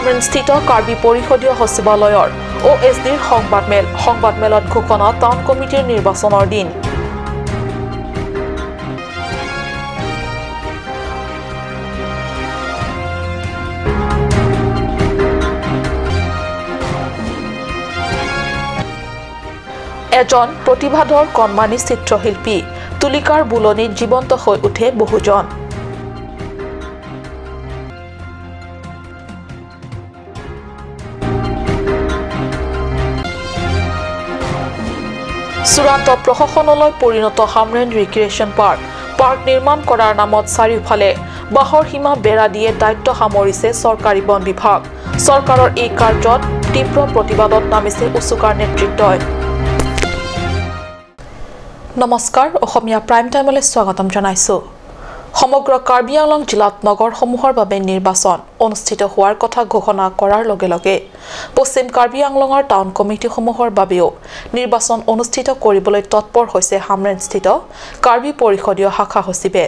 হামৰেনস্থিত কাৰ্বি পৰিষদীয় সচিবালয়ৰ OSDৰ সংবাদমেল। সংবাদমেলত ঘোষণা টাউন কমিটিৰ নিৰ্বাচনৰ দিন। এজন প্ৰতিভাধৰ কণমানি চিত্ৰশিল্পী তুলিকাৰ বুলনিত জীৱন্ত হৈ উঠে বহুজন। চূড়ান্ত প্ৰশাসনলৈ পৰিণত হামৰেন ৰিক্ৰিয়েশ্যন পাৰ্ক। পাৰ্ক নিৰ্মাণ কৰাৰ নামত চাৰিওফালে বাঁহৰ সীমা বেৰা দিয়ে দায়িত্ব সামৰিছে চৰকাৰী বন বিভাগ। চৰকাৰৰ এই কাৰ্যত তীব্ৰ প্ৰতিবাদত নামিছে উচুকাৰ নেতৃত্বই। নমস্কাৰ, অসমীয়া প্ৰাইম টাইমলৈ স্বাগতম জনাইছো। সমগ্ৰ কাৰ্বি আংলং জিলাত নগৰসমূহৰ বাবে নিৰ্বাচন অনুষ্ঠিত হোৱাৰ কথা ঘোষণা কৰাৰ লগে লগে পশ্চিম কাৰ্বি আংলঙৰ টাউন কমিটিসমূহৰ বাবেও নিৰ্বাচন অনুষ্ঠিত কৰিবলৈ তৎপৰ হৈছে হামৰেনস্থিত কাৰ্বি পৰিষদীয় শাখা সচিবে।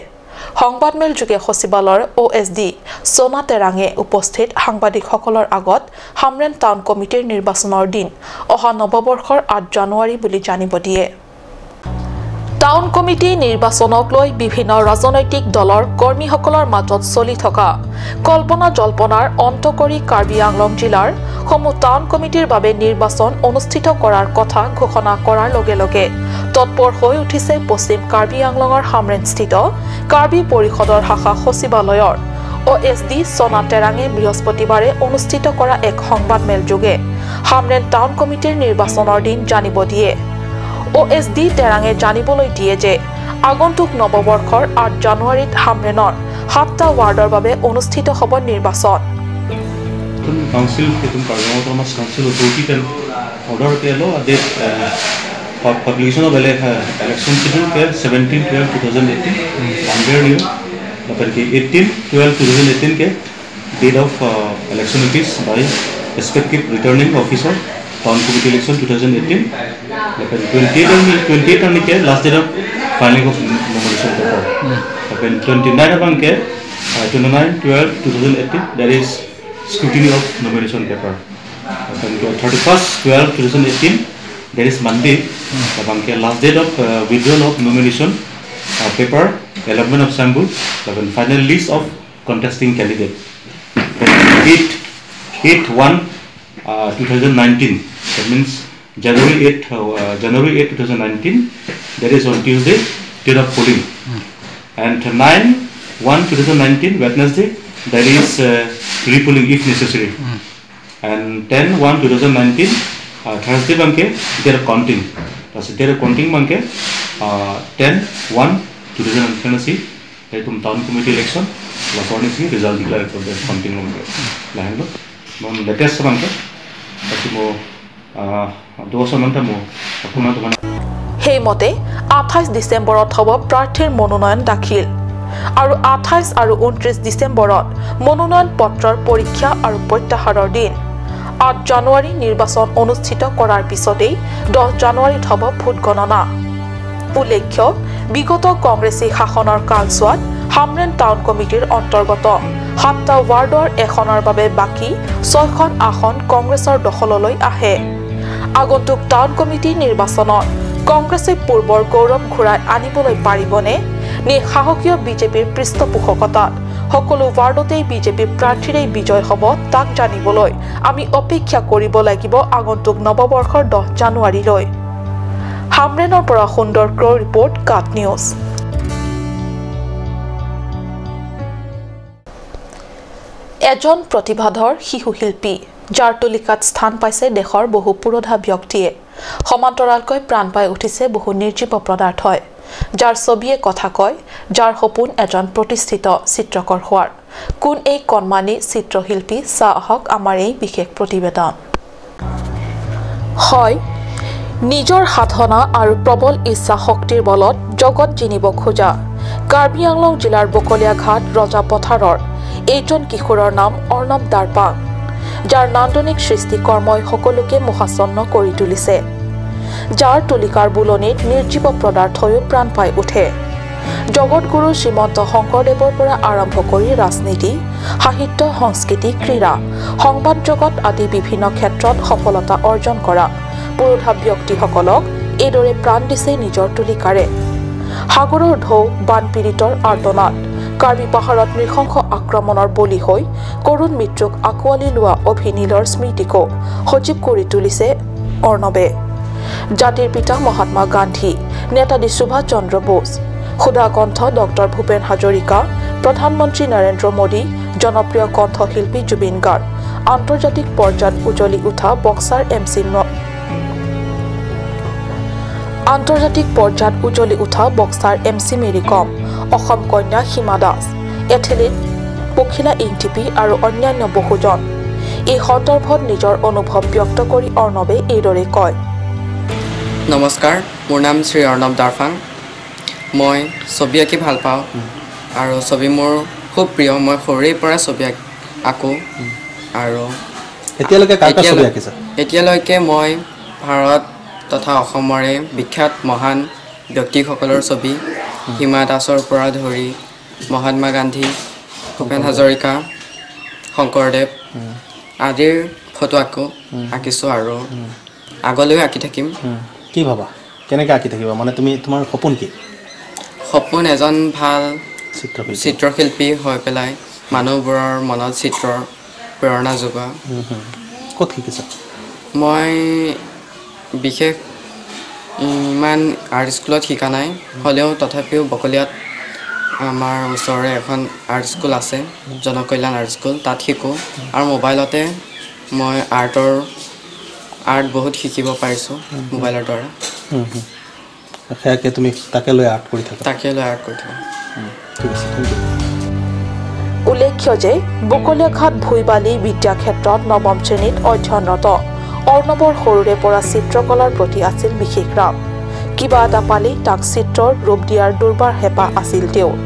সংবাদমেল যোগে সচিবালয়ৰ OSD Sona তেৰাঙে উপস্থিত সাংবাদিকসকলৰ আগত হামৰেন টাউন কমিটিৰ নিৰ্বাচনৰ দিন অহা নৱবৰ্ষৰ ৮ জানুৱাৰী বুলি জানিব দিয়ে। টাউন কমিটি নিৰ্বাচনক লৈ বিভিন্ন ৰাজনৈতিক দলৰ কৰ্মীসকলৰ মাজত চলি থকা কল্পনা জল্পনাৰ অন্ত কৰি কাৰ্বি আংলং জিলাৰ সমূহ টাউন কমিটিৰ বাবে নিৰ্বাচন অনুষ্ঠিত কৰাৰ কথা ঘোষণা কৰাৰ লগে লগে তৎপৰ হৈ উঠিছে পশ্চিম কাৰ্বি আংলঙৰ হামৰেনস্থিত কাৰ্বি পৰিষদৰ শাখা সচিবালয়ৰ OSD Sona তেৰাঙে বৃহস্পতিবাৰে অনুষ্ঠিত কৰা এক সংবাদমেল যোগে হামৰেন টাউন কমিটিৰ নিৰ্বাচনৰ দিন জানিব দিয়ে। OSD তেৰাঙে জানিবলৈ দিয়ে যে আগন্তুক নৱবৰ্ষৰ ৮ জানুৱাৰীত হামৰেনৰ ৭টা ৱাৰ্ডৰ বাবে অনুষ্ঠিত হ'ব নিৰ্বাচন। Council council authority order publication of election schedule ke 17/12/2018 under new 18/12/2018 ke date of election notice by respective returning officer town committee election 2018 28 ke last date of filing of nomination paper 29 ke 29/12/2018 that is scrutiny of nomination paper 31/12/2018 that is Monday last date of withdrawal of nomination paper, allotment of sample, final list of contesting candidate 8/1/2019 that means January 8 2019 that is on Tuesday date of polling and 9/1/2019 Wednesday that is re-polling if necessary and 10/1/2019 Thursday banke date of counting that's date of counting banke 10/1/2019 that tum town committee election last one is result declared for the counting banke lahendo mon latest banke timo সেইমতে ২৮ ডিচেম্বৰত হ'ব প্ৰাৰ্থীৰ মনোনয়ন দাখিল আৰু ২৮ আৰু ২৯ ডিচেম্বৰত মনোনয়ন পত্ৰৰ পৰীক্ষা আৰু প্ৰত্যাহাৰৰ দিন। ৮ জানুৱাৰী নিৰ্বাচন অনুষ্ঠিত কৰাৰ পিছতেই ১০ জানুৱাৰীত হ'ব ভোট গণনা। উল্লেখ্য, বিগত কংগ্ৰেছী শাসনৰ কালচোৱাত হামৰেন টাউন কমিটিৰ অন্তৰ্গত ৭টা ৱাৰ্ডৰ এখনৰ বাবে বাকী ৬খন আসন কংগ্ৰেছৰ দখললৈ আহে। আগন্তুক টাউন কমিটি নিৰ্বাচনত কংগ্ৰেছে পূৰ্বৰ গৌৰৱ ঘূৰাই আনিবলৈ পাৰিবনে নে সাহসীয় বিজেপিৰ পৃষ্ঠপোষকতাত সকলো ৱাৰ্ডতেই বিজেপি প্ৰাৰ্থীৰেই বিজয় হ'ব তাক জানিবলৈ আমি অপেক্ষা কৰিব লাগিব আগন্তুক নৱবৰ্ষৰ ১০ জানুৱাৰীলৈ। হামৰেনৰ পৰা সুন্দৰ ক্ৰ' ৰিপৰ্ট, কাট নিউজ। এজন প্ৰতিভাধৰ শিশু শিল্পী যাৰ তুলিকাত স্থান পাইছে দেশৰ বহু পুৰোধা ব্যক্তিয়ে, সমান্তৰালকৈ প্ৰাণ পাই উঠিছে বহু নিৰ্জীৱ পদাৰ্থই, যাৰ ছবিয়ে কথা কয়, যাৰ সপোন এজন প্ৰতিষ্ঠিত চিত্ৰকৰ হোৱাৰ। কোন এই কণমানি চিত্ৰশিল্পী চাহ আহক আমাৰ এই বিশেষ প্ৰতিবেদন। হয়, নিজৰ সাধনা আৰু প্ৰবল ইচ্ছা শক্তিৰ বলত জগত জিনিব খোজা কাৰ্বি আংলং জিলাৰ বকলীয়াঘাট ৰজা পথাৰৰ এইজন কিশোৰৰ নাম অৰ্ণৱ দাৰপাং, যাৰ নান্দনিক সৃষ্টিকৰ্মই সকলোকে মোহাচ্ছন্ন কৰি তুলিছে, যাৰ তুলিকাৰ বুলনিত নিৰ্জীৱ পদাৰ্থয়ো প্ৰাণ পাই উঠে। জগতগুৰু শ্ৰীমন্ত শংকৰদেৱৰ পৰা আৰম্ভ কৰি ৰাজনীতি, সাহিত্য, সংস্কৃতি, ক্ৰীড়া, সংবাদ জগত আদি বিভিন্ন ক্ষেত্ৰত সফলতা অৰ্জন কৰা পুৰোধা ব্যক্তিসকলক এইদৰে প্ৰাণ দিছে নিজৰ তুলিকাৰে। সাগৰৰ ঢৌ, বানপীড়িতৰ আৰ্তনাদ, কাৰ্বি পাহাৰত নৃশংস আক্ৰমণৰ বলি হৈ কৰুণ মৃত্যুক আঁকোৱালি লোৱা অভিনীলৰ স্মৃতিকো সজীৱ কৰি তুলিছে অৰ্ণৱে। জাতিৰ পিতা মহাত্মা গান্ধী, নেতাজী সুভাষ চন্দ্ৰ বোস, সুধাকণ্ঠ ডক্টৰ ভূপেন হাজৰিকা, প্ৰধানমন্ত্ৰী নৰেন্দ্ৰ মোদী, জনপ্ৰিয় কণ্ঠশিল্পী জুবিন গাৰ্গ, আন্তৰ্জাতিক পৰ্যায়ত উজলি উঠা বক্সাৰ এম চি আন্তৰ্জাতিক পৰ্যায়ত উজলি উঠা boxer M C Mary Kom, Assam কন্যা সীমা দাস, এথলীট পখিলা ইংটিপি আৰু অন্যান্য বহুজন। এই সন্দৰ্ভত নিজৰ অনুভৱ ব্যক্ত কৰি অৰ্ণৱে এইদৰে কয়। নমস্কাৰ, মোৰ নাম শ্ৰী অৰ্ণৱ দাৰফাং। মই ছবি আঁকি ভাল পাওঁ আৰু ছবি মোৰ খুব প্ৰিয়। মই সৰুৰে পৰা ছবি আঁকো আৰু এতিয়ালৈকে কাৰ কাৰ ছবি আঁকিছা? এতিয়ালৈকে মই ভাৰত তথা অসমৰে বিখ্যাত মহান ব্যক্তিসকলৰ ছবি, হিমা দাসৰ পৰা ধৰি মহাত্মা গান্ধী, ভূপেন হাজৰিকা, শংকৰদেৱ আদিৰ ফটো আঁকিছোঁ আৰু আগলৈও আঁকি থাকিম। কি ভাবা, কেনেকৈ আঁকি থাকিবা? মানে তুমি, তোমাৰ সপোন কি? সপোন এজন ভাল চিত্ৰশিল্পী হৈ পেলাই মানুহবোৰৰ মনত চিত্ৰৰ প্ৰেৰণা যোগোৱা। ক'ত শিকিছা? মই বিশেষ ইমান আৰ্ট স্কুলত শিকা নাই, হ'লেও তথাপিও বকলীয়াত আমাৰ ওচৰৰে এখন আৰ্ট স্কুল আছে, জনকল্যাণ আৰ্ট স্কুল, তাত শিকোঁ। আৰু মোবাইলতে মই আৰ্ট বহুত শিকিব পাৰিছোঁ মোবাইলৰ দ্বাৰা। সেয়াকে তুমি তাকে লৈ আৰ্ট কৰি থাকা? তাকে লৈ আৰ্ট কৰি থাকোঁ। ঠিক আছে, thank U. উল্লেখ্য যে বকলীয়াঘাট ভুইবালি বিদ্যাক্ষেত্ৰত নৱম শ্ৰেণীত অধ্যয়নৰত অৰ্ণৱৰ সৰুৰে পৰা চিত্ৰকলাৰ প্ৰতি আছিল বিশেষ ৰাপ। কিবা এটা পালেই তাক চিত্ৰৰ ৰূপ দিয়াৰ দুৰ্বাৰ হেঁপাহ আছিল তেওঁৰ।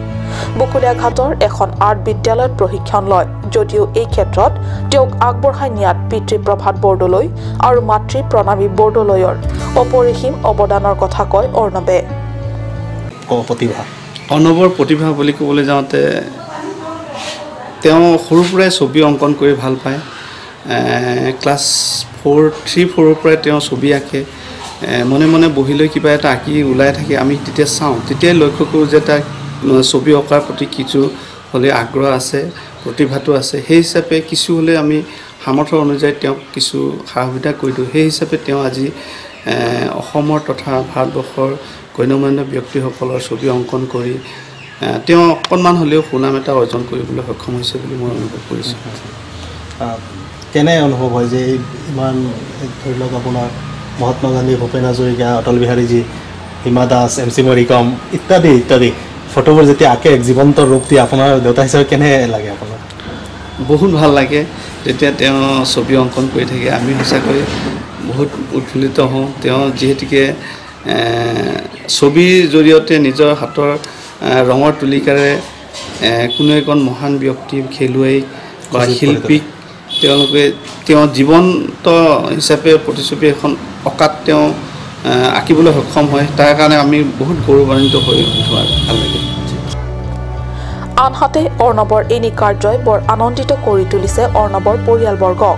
বকলীয়াঘাটৰ এখন আৰ্ট বিদ্যালয়ত প্ৰশিক্ষণ লয় যদিও এই ক্ষেত্ৰত তেওঁক আগবঢ়াই নিয়াত পিতৃ প্ৰভাত বৰদলৈ আৰু মাতৃ প্ৰণামী বৰদলৈৰ অপৰিসীম অৱদানৰ কথা কয় অৰ্ণৱে। প্ৰতিভা, অৰ্ণৱৰ প্ৰতিভা বুলি ক'বলৈ যাওঁতে তেওঁ সৰুৰ পৰাই ছবি অংকন কৰি ভাল পায়। ক্লাছ 3, 4ৰ পৰাই তেওঁ ছবি আঁকে। মনে মনে বহি লৈ কিবা এটা আঁকি ওলাই থাকে, আমি তেতিয়া চাওঁ, তেতিয়াই লক্ষ্য কৰোঁ যে তাৰ ছবি অঁকাৰ প্ৰতি কিছু হ'লে আগ্ৰহ আছে, প্ৰতিভাটো আছে। সেই হিচাপে কিছু হ'লে আমি সামৰ্থ্য অনুযায়ী তেওঁক কিছু সা সুবিধা কৰি দিওঁ। সেই হিচাপে তেওঁ আজি অসমৰ তথা ভাৰতবৰ্ষৰ গণ্যমান্য ব্যক্তিসকলৰ ছবি অংকন কৰি তেওঁ অকণমান হ'লেও সুনাম এটা অৰ্জন কৰিবলৈ সক্ষম হৈছে বুলি মই অনুভৱ কৰিছোঁ। কেনে অনুভৱ হয় যে ইমান ধৰি লওক আপোনাৰ মহাত্মা গান্ধী, ভূপেন হাজৰিকা, অটল বিহাৰীজী, হিমা দাস, এম চি মৰিকম ইত্যাদি ইত্যাদি ফটোবোৰ যেতিয়া আঁকে এক জীৱন্ত ৰূপ দি আপোনাৰ দেউতা হিচাপে কেনে লাগে আপোনাৰ? বহুত ভাল লাগে যেতিয়া তেওঁ ছবি অংকন কৰি থাকে। আমি সঁচাকৈ বহুত উৎফুল্লিত হওঁ। তেওঁ যিহেতুকে ছবিৰ জৰিয়তে নিজৰ হাতৰ ৰঙৰ তুলিকাৰে কোনো এজন মহান ব্যক্তি, খেলুৱৈ বা শিল্পীক তেওঁলোকে তেওঁ জীৱন্ত হিচাপে প্ৰতিচ্ছবি এখন অঁকাত তেওঁ আঁকিবলৈ সক্ষম হয়, তাৰ কাৰণে আমি বহুত গৌৰৱান্বিত হৈ উঠোঁ আৰু ভাল লাগে। আনহাতে অৰ্ণৱৰ এনে কাৰ্যই বৰ আনন্দিত কৰি তুলিছে অৰ্ণৱৰ পৰিয়ালবৰ্গক।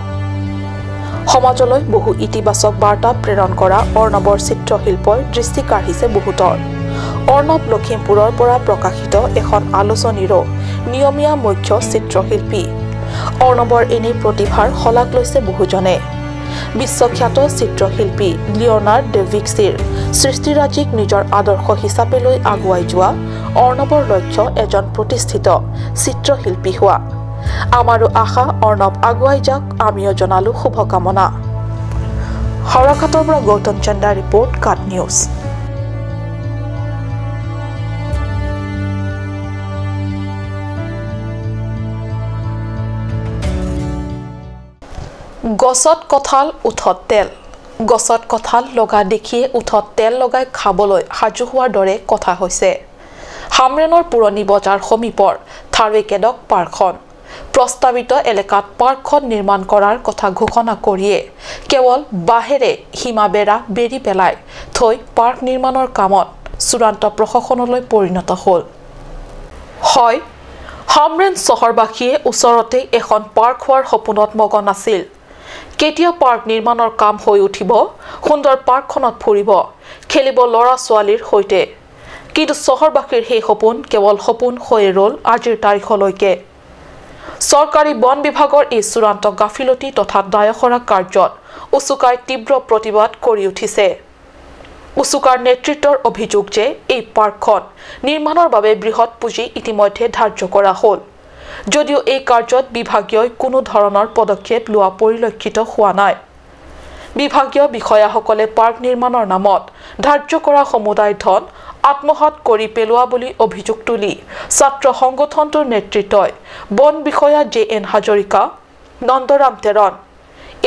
সমাজলৈ বহু ইতিবাচক বাৰ্তা প্ৰেৰণ কৰা অৰ্ণৱৰ চিত্ৰশিল্পই দৃষ্টি কাঢ়িছে বহুতৰ। অৰ্ণৱ লখিমপুৰৰ পৰা প্ৰকাশিত এখন আলোচনীৰো নিয়মীয়া মুখ্য চিত্ৰশিল্পী। অৰ্ণৱৰ এনে প্ৰতিভাৰ শলাগ লৈছে বহুজনে। বিশ্বখ্যাত চিত্ৰশিল্পী লিঅ'নাৰ্ড ডেভিক্সিৰ সৃষ্টিৰাজিক নিজৰ আদৰ্শ হিচাপে লৈ আগুৱাই যোৱা অৰ্ণৱৰ লক্ষ্য এজন প্ৰতিষ্ঠিত চিত্ৰশিল্পী হোৱা। আমাৰো আশা অৰ্ণৱ আগুৱাই যাওক, আমিও জনালো শুভকামনা। হাওৰাঘাটৰ পৰা গৌতম চন্দা ৰিপৰ্ট, কাট নিউজ। গছত কঁঠাল উঠত তেল, গছত কঁঠাল লগা দেখিয়ে উঠত তেল লগাই খাবলৈ সাজু হোৱাৰ দৰে কথা হৈছে। হামৰেনৰ পুৰণি বজাৰ সমীপৰ থাৰৱেকেডক পাৰ্কখন প্ৰস্তাৱিত এলেকাত পাৰ্কখন নিৰ্মাণ কৰাৰ কথা ঘোষণা কৰিয়ে কেৱল বাঁহেৰে সীমা বেৰা বেৰি পেলাই থৈ পাৰ্ক নিৰ্মাণৰ কামত চূড়ান্ত প্ৰশাসনলৈ পৰিণত হ'ল। হয়, হামৰেণ চহৰবাসীয়ে ওচৰতে এখন পাৰ্ক হোৱাৰ সপোনত মগন আছিল। কেতিয়া পাৰ্ক নিৰ্মাণৰ কাম হৈ উঠিব, সুন্দৰ পাৰ্কখনত ফুৰিব, খেলিব ল'ৰা ছোৱালীৰ সৈতে। কিন্তু চহৰবাসীৰ সেই সপোন কেৱল সপোন হৈয়ে ৰ'ল আজিৰ তাৰিখলৈকে। চৰকাৰী বন বিভাগৰ এই চূড়ান্ত গাফিলতি তথা দায়সৰা কাৰ্যত উচুকাই তীব্ৰ প্ৰতিবাদ কৰি উঠিছে। উচুকাৰ নেতৃত্বৰ অভিযোগ যে এই পাৰ্কখন নিৰ্মাণৰ বাবে বৃহৎ পুঁজি ইতিমধ্যে ধাৰ্য কৰা হ'ল যদিও এই কাৰ্যত বিভাগীয় কোনো ধৰণৰ পদক্ষেপ লোৱা পৰিলক্ষিত হোৱা নাই। বিভাগীয় বিষয়াসকলে পাৰ্ক নিৰ্মাণৰ নামত ধাৰ্য কৰা সমুদায় ধন আত্মসাত কৰি পেলোৱা বুলি অভিযোগ তুলি ছাত্ৰ সংগঠনটোৰ নেতৃত্বই বন বিষয়া J N Hazarika, Nandaram Teron,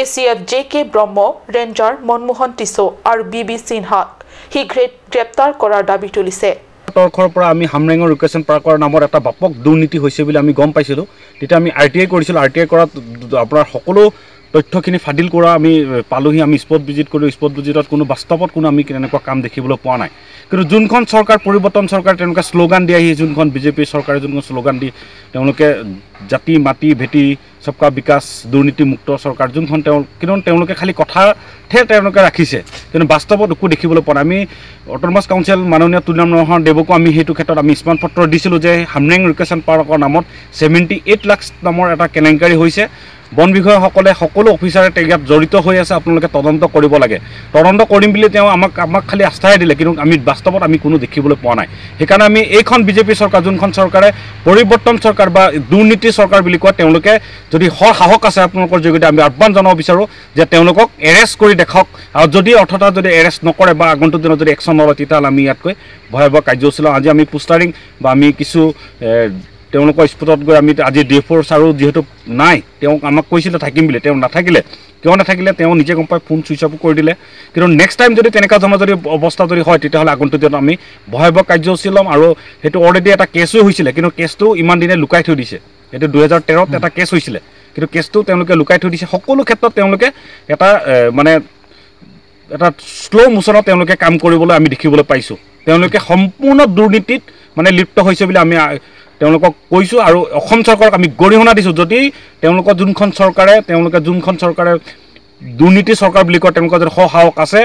A C F J K Brahma, ranger Manmohan Tisso আৰু বি বি সিনহাক শীঘ্ৰে গ্ৰেপ্তাৰ কৰাৰ দাবী তুলিছে। তৰফৰ পৰা আমি হামৰেঙৰ ৰিক্ৰিয়েশ্যন পাৰ্কৰ নামত এটা ব্যাপক দুৰ্নীতি হৈছে বুলি আমি গম পাইছিলোঁ। তেতিয়া আমি আৰ টি I কৰিছিলোঁ। আৰ টি I কৰাত আপোনাৰ সকলো তথ্যখিনি ফাদিল কৰা আমি পালোহি। আমি স্পট ভিজিট কৰিলোঁ। স্পট ভিজিটত কোনো বাস্তৱত কোনো আমি তেনেকুৱা কাম দেখিবলৈ পোৱা নাই। কিন্তু যোনখন চৰকাৰ পৰিৱৰ্তন চৰকাৰ তেওঁলোকে শ্লোগান দি আহি যোনখন বিজেপি চৰকাৰে যোনখন শ্লোগান দি তেওঁলোকে জাতি মাটি ভেটি চবকা বিকাশ দুৰ্নীতিমুক্ত চৰকাৰ যোনখন তেওঁ কিন্তু তেওঁলোকে খালি কথাতহে তেওঁলোকে ৰাখিছে, কিন্তু বাস্তৱত একো দেখিবলৈ পোৱা নাই। আমি অট'নমাছ কাউন্সিল মাননীয় তুলিৰাম ৰংহাং দেৱকো আমি সেইটো ক্ষেত্ৰত আমি স্মাৰকপত্ৰ দিছিলোঁ যে হামৰেং ৰিক্ৰিয়েশ্যন পাৰ্কৰ নামত 78 লাখ নামৰ এটা কেলেংকাৰী হৈছে। বন বিষয়াসকলে সকলো অফিচাৰে ইয়াত জড়িত হৈ আছে, আপোনালোকে তদন্ত কৰিব লাগে। তদন্ত কৰিম বুলি তেওঁ আমাক খালি আস্থাহে দিলে, কিন্তু আমি বাস্তৱত আমি কোনো দেখিবলৈ পোৱা নাই। সেইকাৰণে আমি এইখন বিজেপি চৰকাৰ যোনখন চৰকাৰে পৰিৱৰ্তন চৰকাৰ বা দুৰ্নীতি চৰকাৰ বুলি কয়, তেওঁলোকে যদি সৰ সাহস আছে আপোনালোকৰ যোগেদি আমি আহ্বান জনাব বিচাৰোঁ যে তেওঁলোকক এৰেষ্ট কৰি দেখাওক। আৰু যদি অৰ্থত যদি এৰেষ্ট নকৰে বা আগন্তুক দিনত যদি একশ্যন নলয়, তেতিয়াহ'লে আমি ইয়াতকৈ ভয়াৱহ কাৰ্যসূচী লওঁ। আজি আমি পোষ্টাৰিং বা আমি কিছু তেওঁলোকৰ স্পটত গৈ আমি আজি ডি এফ অ'ৰ ছাৰো যিহেতু নাই, তেওঁক আমাক কৈছিলে থাকিম বুলি, তেওঁ নাথাকিলে। কিয় নাথাকিলে তেওঁ নিজে গম পাই ফোন ছুইচ অফো কৰি দিলে। কিন্তু নেক্সট টাইম যদি তেনেকুৱা ধৰণৰ যদি অৱস্থা যদি হয়, তেতিয়াহ'লে আগন্তুক দিনত আমি ভয়াৱহ কাৰ্যসূচী ল'ম। আৰু সেইটো অলৰেডি এটা কেছো হৈছিলে, কিন্তু কেছটো ইমান দিনে লুকাই থৈ দিছে। সেইটো 2013ত এটা কেছ হৈছিলে, কিন্তু কেছটো তেওঁলোকে লুকাই থৈ দিছে। সকলো ক্ষেত্ৰত তেওঁলোকে এটা মানে এটা শ্ল' মোচনত তেওঁলোকে কাম কৰিবলৈ আমি দেখিবলৈ পাইছোঁ। তেওঁলোকে সম্পূৰ্ণ দুৰ্নীতিত মানে লিপ্ত হৈছে বুলি আমি তেওঁলোকক কৈছোঁ। আৰু অসম চৰকাৰক আমি গৰিহণা দিছোঁ, যদি তেওঁলোকৰ যোনখন চৰকাৰে তেওঁলোকে যোনখন চৰকাৰে দুৰ্নীতি চৰকাৰ বুলি কয়, তেওঁলোকৰ যদি সহায়ক আছে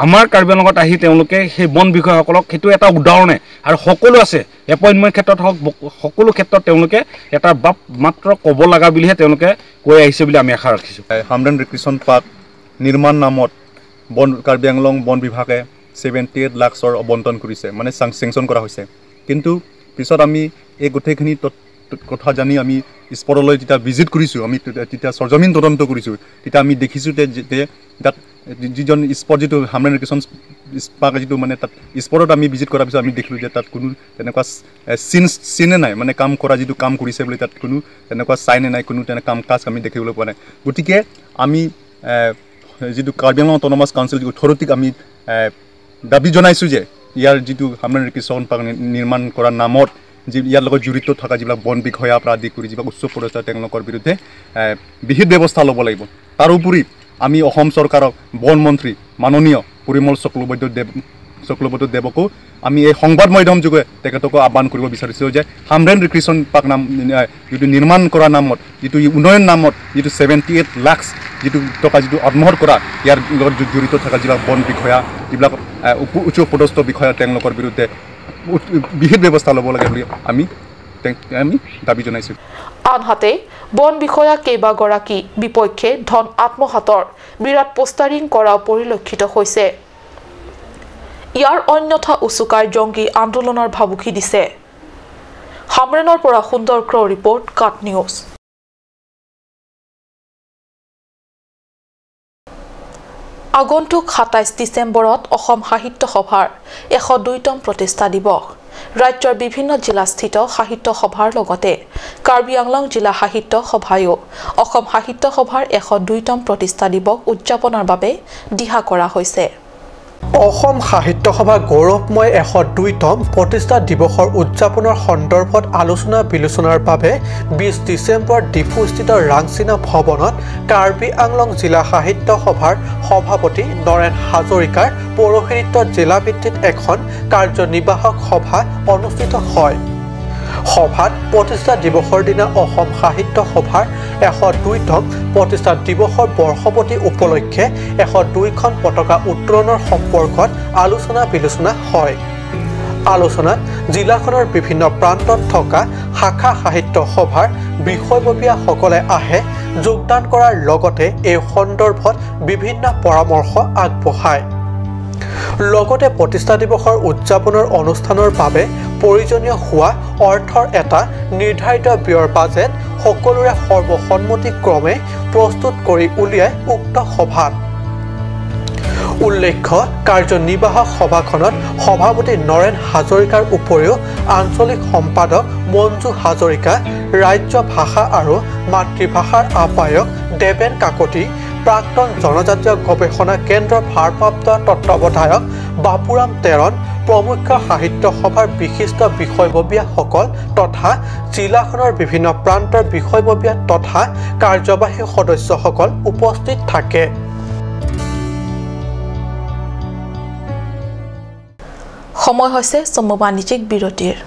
আমাৰ কাৰ্বি আংলঙত আহি তেওঁলোকে সেই বন বিষয়াসকলক সেইটো এটা উদাহৰণে আৰু সকলো আছে এপইণ্টমেণ্ট ক্ষেত্ৰত হওক সকলো ক্ষেত্ৰত তেওঁলোকে এটা বাপ মাত্ৰ ক'ব লগা বুলিহে তেওঁলোকে কৈ আহিছে বুলি আমি আশা ৰাখিছোঁ। হামৰেং ৰিক্ৰিয়েশ্যন পাৰ্ক নিৰ্মাণ নামত বন কাৰ্বি আংলং বন বিভাগে 78 লাখৰ আবণ্টন কৰিছে, মানে চেংচন কৰা হৈছে। কিন্তু পিছত আমি এই গোটেইখিনি কথা জানি আমি স্পটলৈ যেতিয়া ভিজিট কৰিছোঁ, আমি তেতিয়া সৰজমিন তদন্ত কৰিছোঁ, তেতিয়া আমি দেখিছোঁ যে তাত যিজন স্পট যিটো হামৰেং ৰিক্ৰিয়েশ্যন পাৰ্ক যিটো মানে তাত স্পটত আমি ভিজিট কৰাৰ পিছত আমি দেখিলোঁ যে তাত কোনো তেনেকুৱা চিনে নাই, মানে কাম কৰা যিটো কাম কৰিছে বুলি তাত কোনো তেনেকুৱা চাইনে নাই, কোনো তেনে কাম কাজ আমি দেখিবলৈ পোৱা নাই। গতিকে আমি যিটো কাৰ্বি আংলং অট'নমাছ কাউন্সিল অথৰিটিক আমি দাবী জনাইছোঁ যে ইয়াৰ যিটো হামৰেং ৰিক্ৰিয়েশ্যন পাৰ্ক নিৰ্মাণ কৰাৰ নামত যি ইয়াৰ লগত জড়িত থকা যিবিলাক বন বিষয়াৰ পৰা আদি কৰি যিবিলাক উচ্চ পদস্থ তেওঁলোকৰ বিৰুদ্ধে বিহিত ব্যৱস্থা ল'ব লাগিব। তাৰোপৰি আমি অসম চৰকাৰক বন মন্ত্ৰী মাননীয় পৰিমল শুক্লবৈদ্য দেৱকো আমি এই সংবাদ মাধ্যম যোগে তেখেতকো আহ্বান কৰিব বিচাৰিছোঁ যে হামৰেং ৰিক্ৰিয়েশ্যন পাৰ্ক নাম যিটো নিৰ্মাণ কৰা নামত যিটো উন্নয়ন নামত যিটো 78 লাখ যিটো টকা যিটো আত্মসাত কৰা ইয়াৰ লগত জড়িত থকা যিবিলাক বন বিষয়া যিবিলাক উচ্চ পদস্থ বিষয়া তেওঁলোকৰ বিৰুদ্ধে বিহিত ব্যৱস্থা ল'ব লাগে বুলি আমি দাবী জনাইছোঁ। আনহাতে বন বিষয়া কেইবাগৰাকী বিপক্ষে ধন আত্মসাতৰ বিৰাট পোষ্টাৰিং কৰা পৰিলক্ষিত হৈছে। ইয়াৰ অন্যথা উচুকাই জংগী আন্দোলনৰ ভাবুকি দিছে। হামৰেনৰ পৰা সুন্দৰ ক্ৰ' ৰিপৰ্ট, কাট নিউজ। আগন্তুক 27 ডিচেম্বৰত অসম সাহিত্য সভাৰ 102তম প্ৰতিষ্ঠা দিৱস। ৰাজ্যৰ বিভিন্ন জিলাস্থিত সাহিত্য সভাৰ লগতে কাৰ্বি আংলং জিলা সাহিত্য সভায়ো অসম সাহিত্য সভাৰ 102তম প্ৰতিষ্ঠা দিৱস উদযাপনৰ বাবে দিহা কৰা হৈছে। অসম সাহিত্য সভা গৌৰৱময় 102তম প্ৰতিষ্ঠা দিৱসৰ উদযাপনৰ সন্দৰ্ভত আলোচনা বিলোচনাৰ বাবে 20 ডিচেম্বৰ ডিফুস্থিত ৰাংচিনা ভৱনত কাৰ্বি আংলং জিলা সাহিত্য সভাৰ সভাপতি নৰেন হাজৰিকাৰ পৌৰোহিত্যত জিলাভিত্তিত এখন কাৰ্যনিৰ্বাহক সভা অনুষ্ঠিত হয়। সভাত প্ৰতিষ্ঠা দিৱসৰ দিনা অসম সাহিত্য সভাৰ 102তম প্ৰতিষ্ঠা দিৱসৰ বৰ্ষপতি উপলক্ষে 102খন পতাকা উত্তোলনৰ সম্পৰ্কত আলোচনা বিলোচনা হয়। আলোচনাত জিলাখনৰ বিভিন্ন প্ৰান্তত থকা শাখা সাহিত্য সভাৰ বিষয়ববীয়াসকলে আহে যোগদান কৰাৰ লগতে এই সন্দৰ্ভত বিভিন্ন পৰামৰ্শ আগবঢ়ায়। লগতে প্ৰতিষ্ঠা দিৱসৰ উদযাপনৰ অনুষ্ঠানৰ বাবে প্ৰয়োজনীয় হোৱা অৰ্থৰ এটা নিৰ্ধাৰিত ব্যয়ৰ বাজেট সকলোৰে সৰ্বসন্মতিক্ৰমে প্ৰস্তুত কৰি উলিয়াই উক্ত সভাত। উল্লেখ্য, কাৰ্যনিৰ্বাহক সভাখনত সভাপতি নৰেন হাজৰিকাৰ উপৰিও আঞ্চলিক সম্পাদক মঞ্জু হাজৰিকা, ৰাজ্য ভাষা আৰু মাতৃভাষাৰ আহ্বায়ক দেৱেন কাকতি, প্ৰাক্তন জনজাতীয় গৱেষণা কেন্দ্ৰৰ ভাৰপ্ৰাপ্ত তত্ত্বাৱধায়ক বাপুৰাম তেৰণ, প্ৰমুখ সাহিত্য সভাৰ বিশিষ্ট বিষয়ববীয়াসকল তথা জিলাখনৰ বিভিন্ন প্ৰান্তৰ বিষয়ববীয়া তথা কাৰ্যবাহী সদস্যসকল উপস্থিত থাকে। সময় হৈছে চমু বাণিজ্যিক বিৰতিৰ।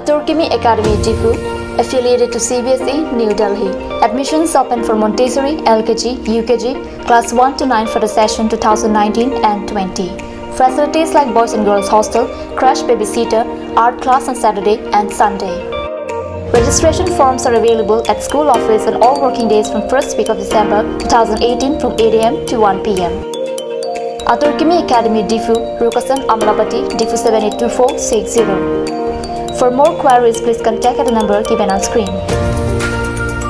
Aturkimi Academy Diphu, affiliated to CBSE, New Delhi. Admissions open for Montessori, LKG, UKG, class 1 to 9 for the session 2019 and 20. Facilities like boys and girls hostel, crash babysitter, art class on Saturday and Sunday. Registration forms are available at school office on all working days from 1st week of December 2018 from 8 am to 1 pm. Aturkimi Academy Diphu, Rukasan, Amlapati, Diphu 782460. For more queries, please contact at the number given on screen.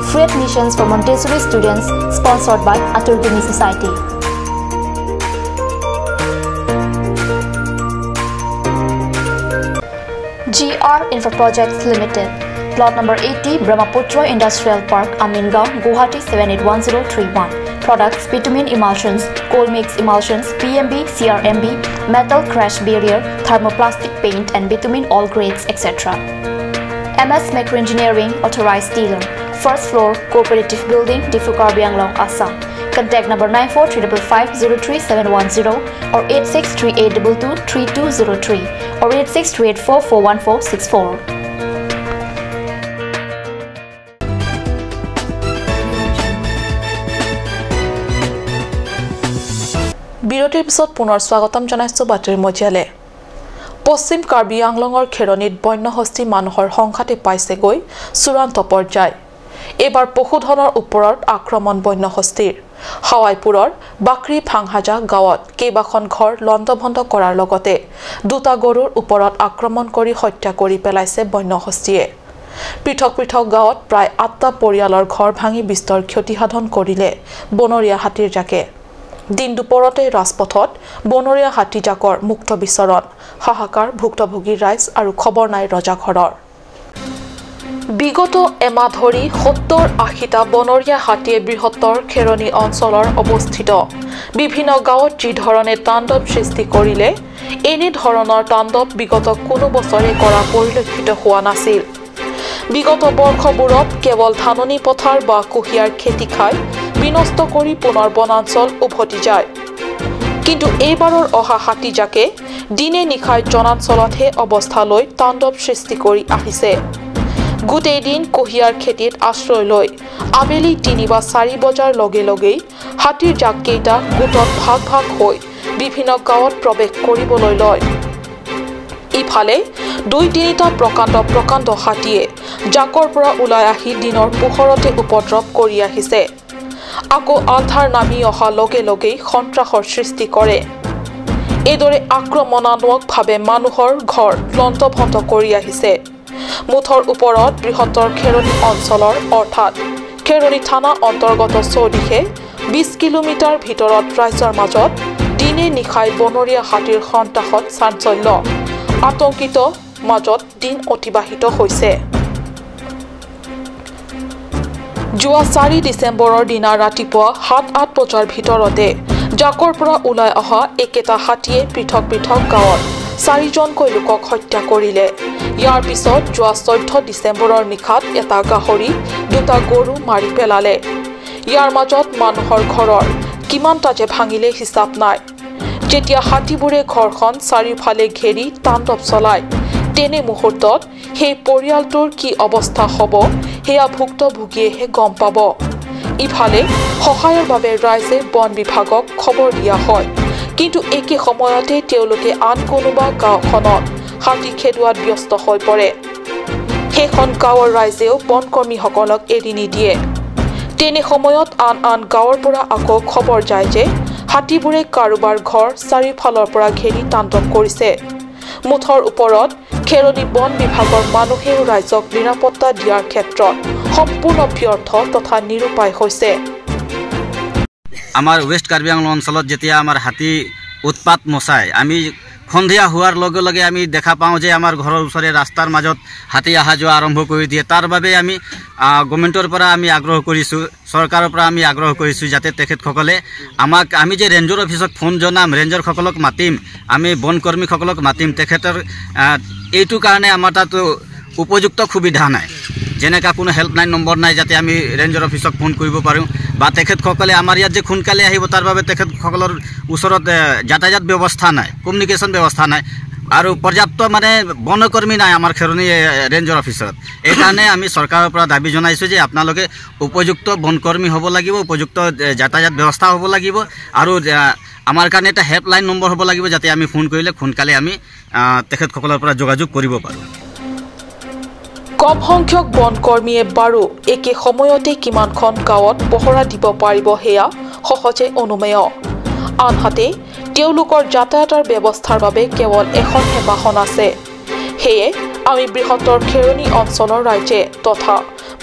Free admissions for Montessori students sponsored by Aturkimi Society. GR Infra Projects Limited, Plot number 80, Brahmaputra Industrial Park, Amingaon, Guwahati 781031. Products: bitumen emulsions, coal mix emulsions, PMB, CRMB, metal crash barrier, thermoplastic paint and bitumen all grades, etc. MS Macro Engineering, authorized dealer. First floor, Cooperative Building, Diphu Karbi Anglong, Assam. Contact number 9435503710 or 8638223203 or 8638441464. বিৰতিৰ পিছত পুনৰ স্বাগতম জনাইছো বাতৰি মজিয়ালে। পশ্চিম কাৰ্বি আংলঙৰ খেৰণিত বন্যহস্তী মানুহৰ সংঘাতে পাইছেগৈ চূড়ান্ত পৰ্যায়। এইবাৰ পশুধনৰ ওপৰত আক্ৰমণ বন্যহস্তীৰ। হাৱাইপুৰৰ বাকৰি ভাংহাজা গাঁৱত কেইবাখন ঘৰ লণ্ডভণ্ড কৰাৰ লগতে দুটা গৰুৰ ওপৰত আক্ৰমণ কৰি হত্যা কৰি পেলাইছে বন্যহস্তীয়ে। পৃথক পৃথক গাঁৱত প্ৰায় ৮টা পৰিয়ালৰ ঘৰ ভাঙি বিস্তৰ ক্ষতিসাধন কৰিলে বনৰীয়া হাতীৰ জাকে। দিন দুপৰতে ৰাজপথত বনৰীয়া হাতীজাকৰ মুক্ত বিচৰণ, হাহাকাৰ ভুক্তভোগী ৰাইজ আৰু খবৰ নাই ৰজাঘৰৰ। বিগত এমাহ ধৰি ৭০-৮০টা বনৰীয়া হাতীয়ে বৃহত্তৰ খেৰণি অঞ্চলৰ অৱস্থিত বিভিন্ন গাঁৱত যি ধৰণে তাণ্ডৱ সৃষ্টি কৰিলে, এনে ধৰণৰ তাণ্ডৱ বিগত কোনো বছৰে কৰা পৰিলক্ষিত হোৱা নাছিল। বিগত বৰ্ষবোৰত কেৱল ধাননি পথাৰ বা কুঁহিয়াৰ খেতি খাই বিনষ্ট কৰি পুনৰ বনাঞ্চল উভতি যায়। কিন্তু এইবাৰৰ অহা হাতীজাকে দিনে নিশাই জনাঞ্চলতহে অৱস্থা লৈ তাণ্ডৱ সৃষ্টি কৰি আহিছে। গোটেই দিন কুঁহিয়াৰ খেতিত আশ্ৰয় লৈ আবেলি 3 বা 4 বজাৰ লগে লগেই হাতীৰ জাককেইটা গোটত ভাগ ভাগ হৈ বিভিন্ন গাঁৱত প্ৰৱেশ কৰিবলৈ লয়। ইফালে 2-3টা প্ৰকাণ্ড প্ৰকাণ্ড হাতীয়ে জাকৰ পৰা ওলাই আহি দিনৰ পোহৰতে উপদ্ৰৱ কৰি আহিছে। আকৌ আন্ধাৰ নামি অহা লগে লগেই সন্ত্ৰাসৰ সৃষ্টি কৰে। এইদৰে আক্ৰমণাত্মকভাৱে মানুহৰ ঘৰ লণ্ডভণ্ড কৰি আহিছে। মুঠৰ ওপৰত বৃহত্তৰ খেৰণি অঞ্চলৰ অৰ্থাৎ খেৰণি থানা অন্তৰ্গত চৌদিশে 20 কিলোমিটাৰ ভিতৰত ৰাইজৰ মাজত দিনে নিশাই বনৰীয়া হাতীৰ সন্ত্ৰাসত চাঞ্চল্য আতংকিত মাজত দিন অতিবাহিত হৈছে। যোৱা 4 ডিচেম্বৰৰ দিনা ৰাতিপুৱা 7-8 বজাৰ ভিতৰতে জাকৰ পৰা ওলাই অহা একেটা হাতীয়ে পৃথক পৃথক গাঁৱত 4জনকৈ লোকক হত্যা কৰিলে। ইয়াৰ পিছত যোৱা 14 ডিচেম্বৰৰ নিশাত এটা গাহৰি, দুটা গৰু মাৰি পেলালে। ইয়াৰ মাজত মানুহৰ ঘৰৰ কিমানটা যে ভাঙিলে হিচাপ নাই। যেতিয়া হাতীবোৰে ঘৰখন চাৰিওফালে ঘেৰি তাণ্ডৱ চলায়, তেনে মুহূৰ্তত সেই পৰিয়ালটোৰ কি অৱস্থা হ'ব সেয়া ভুক্তভোগীয়েহে গম পাব। ইফালে সহায়ৰ বাবে ৰাইজে বন বিভাগক খবৰ দিয়া হয়, কিন্তু একে সময়তে তেওঁলোকে আন কোনোবা গাঁওখনত হাতী খেদোৱাত ব্যস্ত হৈ পৰে। সেইখন গাঁৱৰ ৰাইজেও বনকৰ্মীসকলক এৰি নিদিয়ে। তেনে সময়ত আন আন গাঁৱৰ পৰা আকৌ খবৰ যায় যে হাতীবোৰে কাৰোবাৰ ঘৰ চাৰিওফালৰ পৰা ঘেৰি তাণ্ডৱ কৰিছে। মুঠৰ ওপৰত খেৰণি বন বিভাগৰ মানুহেও ৰাইজক নিৰাপত্তা দিয়াৰ ক্ষেত্ৰত সম্পূৰ্ণ ব্যৰ্থ তথা নিৰুপায় হৈছে। আমাৰ ৱেষ্ট কাৰ্বি আংলং অঞ্চলত যেতিয়া আমাৰ হাতী উৎপাত মচায়, আমি সন্ধিয়া হোৱাৰ লগে লগে আমি দেখা পাওঁ যে আমাৰ ঘৰৰ ওচৰে ৰাস্তাৰ মাজত হাতী অহা যোৱা আৰম্ভ কৰি দিয়ে। তাৰ বাবে আমি গভৰ্ণমেণ্টৰ পৰা আমি আগ্ৰহ কৰিছোঁ, চৰকাৰৰ পৰা আমি আগ্ৰহ কৰিছোঁ যাতে তেখেতসকলে আমাক, আমি যে ৰেঞ্জৰ অফিচত ফোন জনাম, ৰেঞ্জৰসকলক মাতিম, আমি বনকৰ্মীসকলক মাতিম, তেখেতৰ এইটো কাৰণে আমাৰ তাত উপযুক্ত সুবিধা নাই। যেনেকুৱা কোনো হেল্পলাইন নম্বৰ নাই যাতে আমি ৰেঞ্জৰ অফিচক ফোন কৰিব পাৰোঁ, বা তেখেতসকলে আমাৰ ইয়াত যে সোনকালে আহিব তাৰ বাবে তেখেতসকলৰ ওচৰত যাতায়াত ব্যৱস্থা নাই, কমিউনিকেশ্যন ব্যৱস্থা নাই, আৰু পৰ্যাপ্ত মানে বনকৰ্মী নাই আমাৰ খেৰণি ৰেঞ্জৰ অফিচত। এইকাৰণে আমি চৰকাৰৰ পৰা দাবী জনাইছোঁ যে আপোনালোকে উপযুক্ত বনকৰ্মী হ'ব লাগিব, উপযুক্ত যাতায়াত ব্যৱস্থা হ'ব লাগিব, আৰু আমাৰ কাৰণে এটা হেল্পলাইন নম্বৰ হ'ব লাগিব যাতে আমি ফোন কৰিলে সোনকালে আমি তেখেতসকলৰ পৰা যোগাযোগ কৰিব পাৰোঁ। কম সংখ্যক বনকৰ্মীয়ে বাৰু একে সময়তে কিমানখন গাঁৱত পহৰা দিব পাৰিব সেয়া সহজে অনুমেয়। আনহাতে তেওঁলোকৰ যাতায়াতৰ ব্যৱস্থাৰ বাবে কেৱল এখনহে বাহন আছে। সেয়ে আমি বৃহত্তৰ খেৰণি অঞ্চলৰ ৰাইজে তথা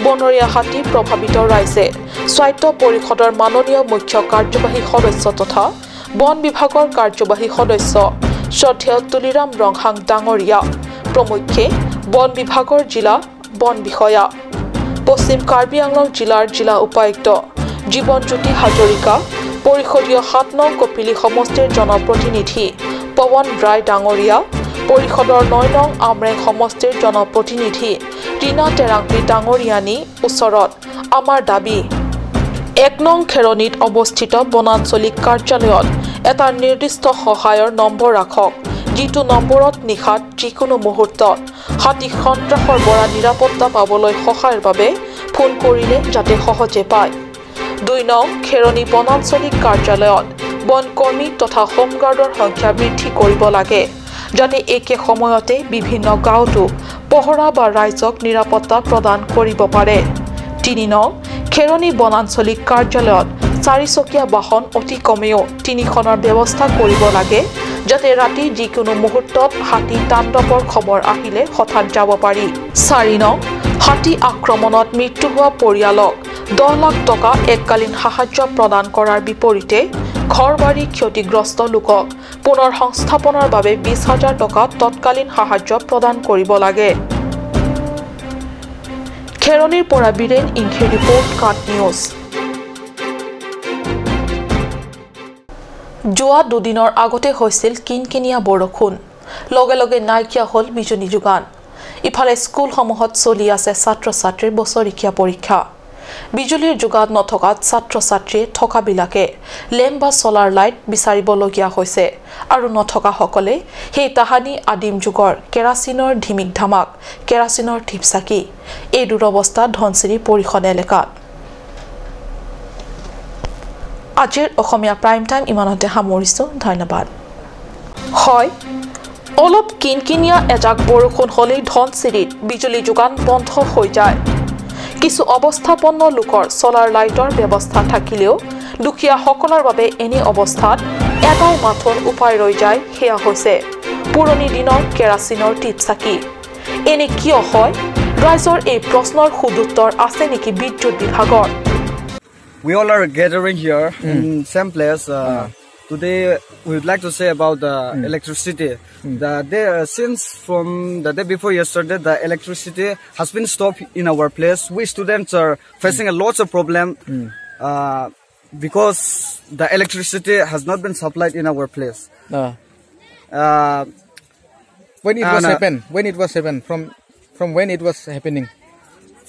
বনৰীয়া হাতী প্ৰভাৱিত ৰাইজে স্বায়ত্ত পৰিষদৰ মাননীয় মুখ্য কাৰ্যবাহী সদস্য তথা বন বিভাগৰ কাৰ্যবাহী সদস্য শ্ৰদ্ধেয় তুলিৰাম ৰংহাং ডাঙৰীয়া প্ৰমুখ্যে বন বিভাগৰ জিলা বন বিষয়া, পশ্চিম কাৰ্বি আংলং জিলাৰ জিলা উপায়ুক্ত জীৱনজ্যোতি হাজৰিকা, পৰিষদীয় 7 নং কপিলী সমষ্টিৰ জনপ্ৰতিনিধি পৱন ৰায় ডাঙৰীয়া, পৰিষদৰ 9 নং আমৰেং সমষ্টিৰ জনপ্ৰতিনিধি ৰীণা টেৰাংপি ডাঙৰীয়ানী ওচৰত আমাৰ দাবী 1 নং খেৰণিত অৱস্থিত বনাঞ্চলিক কাৰ্যালয়ত এটা নিৰ্দিষ্ট সহায়ৰ নম্বৰ ৰাখক, যিটো নম্বৰত নিশাত যিকোনো মুহূৰ্তত হাতী সন্ত্ৰাসৰ পৰা নিৰাপত্তা পাবলৈ সহায়ৰ বাবে ফোন কৰিলে যাতে সহজে পায়। 2 নং খেৰণি বনাঞ্চলিক কাৰ্যালয়ত বনকৰ্মী তথা হোমগাৰ্ডৰ সংখ্যা বৃদ্ধি কৰিব লাগে, যাতে একে সময়তে বিভিন্ন গাঁৱতো পহৰা বা ৰাইজক নিৰাপত্তা প্ৰদান কৰিব পাৰে। 3 নং খেৰণি বনাঞ্চলিক কাৰ্যালয়ত চাৰিচকীয়া বাহন অতি কমেও 3খনৰ ব্যৱস্থা কৰিব লাগে, যাতে ৰাতি যিকোনো মুহূৰ্তত হাতী তাণ্ডৱৰ খবৰ আহিলে হঠাৎ যাব পাৰি। 4 নং হাতী আক্ৰমণত মৃত্যু হোৱা পৰিয়ালক 10 লাখ টকা এককালীন সাহায্য প্ৰদান কৰাৰ বিপৰীতে ঘৰ বাৰী ক্ষতিগ্ৰস্ত লোকক পুনৰ সংস্থাপনৰ বাবে 20,000 টকা তৎকালীন সাহায্য প্ৰদান কৰিব লাগে। খেৰণিৰ পৰা বীৰেন ইংখে ৰিপৰ্ট, কাট নিউজ। যোৱা দুদিনৰ আগতে হৈছিল কিনকিনীয়া বৰষুণ, লগে লগে নাইকিয়া হ'ল বিজুলী যোগান। ইফালে স্কুলসমূহত চলি আছে ছাত্ৰ ছাত্ৰীৰ বছৰেকীয়া পৰীক্ষা। বিজুলীৰ যোগান নথকাত ছাত্ৰ ছাত্ৰীয়ে থকাবিলাকে লেম্প বা ছলাৰ লাইট বিচাৰিবলগীয়া হৈছে আৰু নথকাসকলে সেই তাহানি আদিম যুগৰ কেৰাচিনৰ ধিমিক ধামাক, কেৰাচিনৰ ঢিপচাকি। এই দুৰৱস্থা ধনশিৰি পৰিষদ এলেকাত। আজিৰ অসমীয়া প্ৰাইম টাইম ইমানতে সামৰিছোঁ। ধন্যবাদ। হয়, অলপ কিনকিনীয়া এজাক বৰষুণ হ'লেই ধনশিৰিত বিজুলী যোগান বন্ধ হৈ যায়। কিছু অৱস্থাপন্ন লোকৰ ছলাৰ লাইটৰ ব্যৱস্থা থাকিলেও দুখীয়াসকলৰ বাবে এনে অৱস্থাত এটাই মাথোন উপায় ৰৈ যায়, সেয়া হৈছে পুৰণি দিনৰ কেৰাচিনৰ টিপচাকি। এনে কিয় হয়? ৰাইজৰ এই প্ৰশ্নৰ সুদুত্তৰ আছে নেকি বিদ্যুৎ বিভাগৰ? We all are gathering here in same place. Today we would like to say about the electricity. The day, since from the day before yesterday, the electricity has been stopped in our place. We students are facing a lot of problem because the electricity has not been supplied in our place. When it was happened? When it was happened? From when it was happening?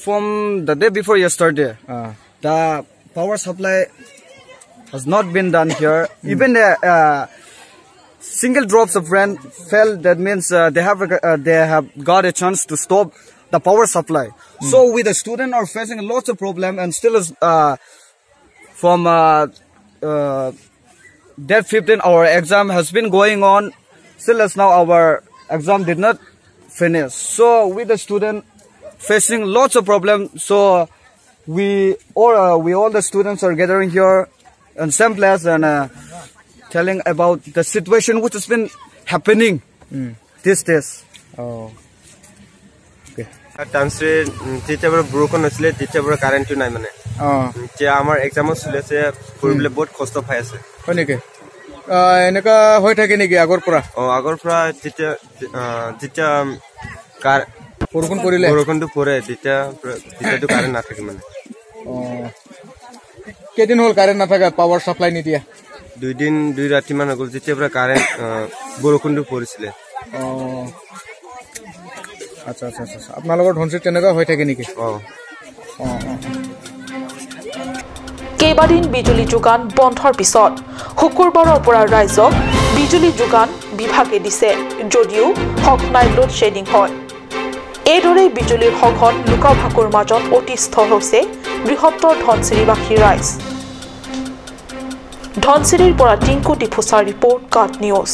From the day before yesterday. The power supply has not been done here. Even the single drops of rain fell. That means they have got a chance to stop the power supply. So we the student are facing lots of problem, and still is from date 15 our exam has been going on. Still as now our exam did not finish. So we the student facing lots of problem. So we all the students are gathering here in same place and telling about the situation which has been happening these days. Oh. Okay. Tansri যেতিয়া বৰষুণ হৈছিলে তেতিয়া পৰা কাৰেণ্টটো নাই মানে। এতিয়া আমাৰ এক্সামো চলি আছে, পঢ়িবলৈ বহুত কষ্ট পাই আছে। হয় নেকি? এনেকুৱা হৈ থাকে নেকি আগৰ পৰা? আগৰ পৰা যেতিয়া যেতিয়া বৰষুণ পৰিলে, বৰষুণটো পৰে তেতিয়া তেতিয়াতো কাৰেণ্ট নাথাকে মানে। কেইদিন হ'ল কাৰেণ্ট নাথাকা, পাৱাৰ সাপ্লাই নিদিয়া? দুইদিন দুই ৰাতি মান গ'ল যেতিয়া পৰা কাৰেণ্ট বৰষুণটো পৰিছিলে। আচ্ছা আচ্ছা আচ্ছা। আপোনালোকৰ ধনশিৰিত তেনেকুৱা হৈ থাকে নেকি? কেইবাদিন বিজুলী যোগান বন্ধৰ পিছত শুকুৰবাৰৰ পৰা ৰাইজক বিজুলী যোগান বিভাগে দিছে যদিও সঘনাই লোড শ্বেডিং হয়। এইদৰেই বিজুলীৰ সঘন লুকাভাকুৰ মাজত অতিষ্ঠ হৈছে বৃহত্তৰ ধনশিৰিবাসী ৰাইজ। ধনশিৰিৰ পৰা টিংকু ডিফুচাৰ ৰিপৰ্ট, কাট নিউজ।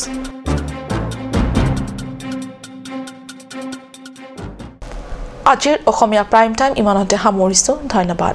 আজিৰ অসমীয়া প্ৰাইম টাইম ইমানতে সামৰিছোঁ। ধন্যবাদ।